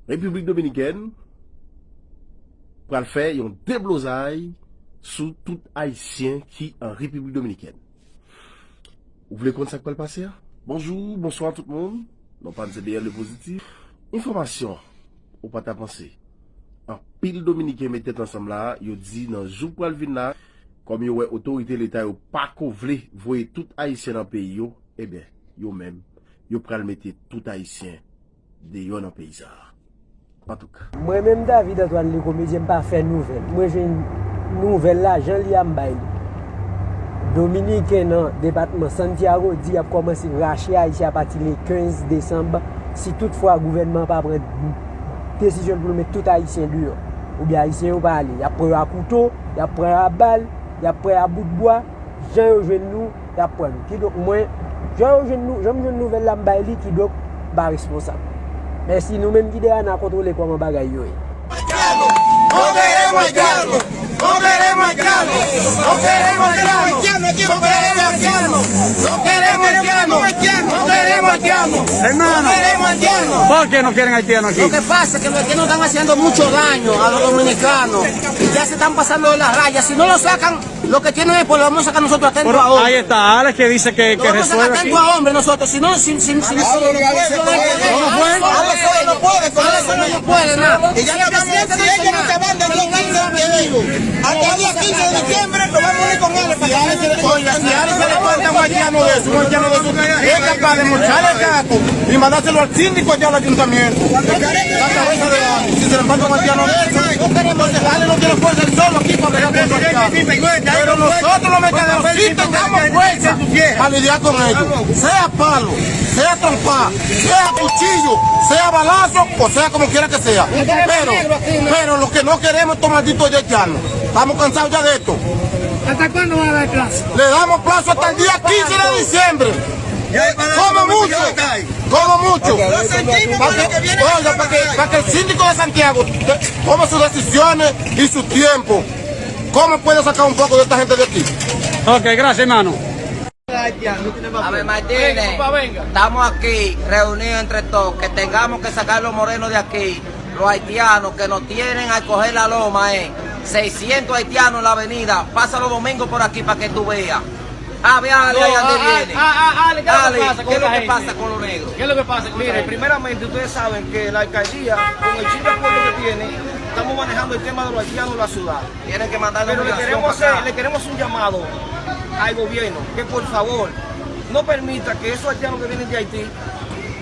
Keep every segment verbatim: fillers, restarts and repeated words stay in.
Repiblik Dominikèn pral fè yon deblozay sou tout Ayisyen ki an Repiblik Dominikèn. Ou vle konn sa k pral pase a? Bonjou, bonswa tout moun. Non pa m se B L de Pozitif. Enfòmasyon ou pa ta panse. Anpil Dominiken met tèt ansanm la, yo di nan jou k pral vin la, kòm yo wè otorite Leta yo pa ko vle voye tout Ayisyen nan peyi yo, ebyen, yo menm, yo pral mete tout Ayisyen deyò nan peyi sa a. Antouka. Mwen menm David Antoine Lekomedyen, m pa fè nouvèl. Mwen jwenn nouvèl la, jan li a m bay li. Dominiken nan depatman Santiago di y ap kòmanse rache Ayisyen apati le kenz desanm, si toutfwa gouvènman an pa pran desizyon l pou l met tout Ayisyen deyò. Oubyen Ayisyen yo pa ale. Y ap pran yo a kouto, y ap pran yo a bal, y ap pran yo a bout bwa. Jan yo jwenn nou, y ap pran nou. Kidonk mwen, jan yo jwenn nou, jan m jwenn nouvèl la, m bay li, kidonk m pa responsab. Mèsi, nou menm ki dèyè a, n a kontwole kòman bagay yo ye. No queremos haitiano, no queremos haitiano, no queremos haitiano, no queremos haitiano, no queremos haitiano, no queremos haitiano, no queremos haitiano. ¿Por qué no quieren haitiano aquí? Lo que pasa es que los haitianos están haciendo mucho daño a los dominicanos y ya se están pasando de la raya. Si no lo sacan, lo que tienen es, pues lo vamos a sacar nosotros atento a hombre. Ahí está Alex que dice que, que resuelve aquí. Lo vamos a sacar atento a hombre nosotros. Si no, si, si, si, si, no puede, no puede, no puede, no puede, nada. Y ya no vamos a hacer nada. Hasta el día quince de diciembre nos vamos a unir con él para que Alex se dé cuenta. Oiga, si Alex se dé cuenta, un haitiano de eso, un haitiano de eso, es capaz de mocharle el caco y mandárselo al síndico y al ayuntamiento. La cabeza de Alex, si se le manda un haitiano de eso, entonces Alex no tiene fuerza él solo aquí para bregar con su haitiano. Pero nosotros los mercaderos sí tengamos fuerza para lidiar con ellos. Sea palo, sea trompa, sea cuchillo, sea balazo o sea como quiera que sea. Pero, pero lo que no queremos es estos malditos haitianos. Estamos cansados ya de esto. ¿Hasta cuándo va a dar plazo? Le damos plazo hasta el día quince de diciembre. Como mucho, como mucho. Para que, oiga, para que, para que el síndico de Santiago te- tome sus decisiones y su tiempo. ¿Cómo puede sacar un poco de esta gente de aquí? Ok, gracias, hermano. A ver, Martínez, estamos aquí reunidos entre todos, que tengamos que sacar los morenos de aquí, los haitianos que nos tienen a coger la loma, eh. Seiscientos haitianos en la avenida, pasa los domingos por aquí para que tú veas. A ver, Ale, ahí donde viene. Ale, ¿qué es lo que pasa con los negros? ¿Qué es lo que pasa con esta gente? Mire, primeramente, ustedes saben que la alcaldía, con el chip de acuerdo que tiene, estamos manejando el tema de los haitianos en la ciudad. Tienen que mandar la obligación para acá. Pero le queremos hacer, le queremos hacer un llamado al gobierno que por favor no permita que esos haitianos que vienen de Haití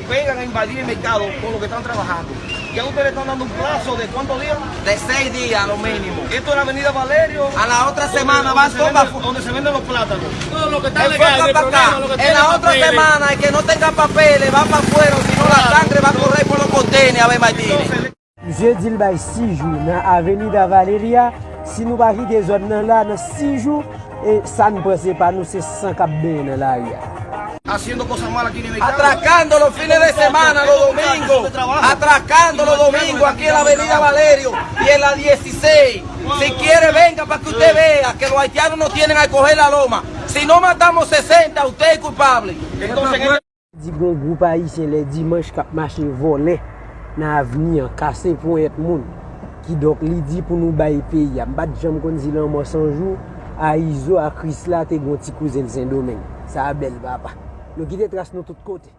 vengan a invadir el mercado con lo que están trabajando. Ya ustedes le están dando un plazo de cuántos días. De seis días, lo mínimo. Esto es la avenida Valerio. A la otra semana van todas. Donde se venden los plátanos. Todo lo que está legal, no hay problema, lo que tiene papeles. En la otra semana, el que no tenga papeles va para afuera, si no la sangre va a correr por los contenes, a ver, Martínez. Misye di l bay sis jou nan Avenida Valeria, si nou pa kite zòn nan la nan sis jou, e sa n pran se pa nou, se san k ap benyen nan lari a. Atracando los fines de semana, los domingos, atracando los domingos aquí en la Avenida Valerio y en la dieciséis. Si quiere, venga para que usted vea que los haitianos no tienen a coger la loma. Si no matamos sesenta, usted es culpable. Entonces, di gon gwoup ayisyen lè dimanch k ap mache vòlè nan avni an, kase ponyèt moun. Kidonk, li di pou nou bay peyi a. M pa t janm konn di lanmò san jou a Izo, a Krisla, te gon ti kouzen l Sendomeng. Sa a bèl, papa. Nou kite tras nou tout kote.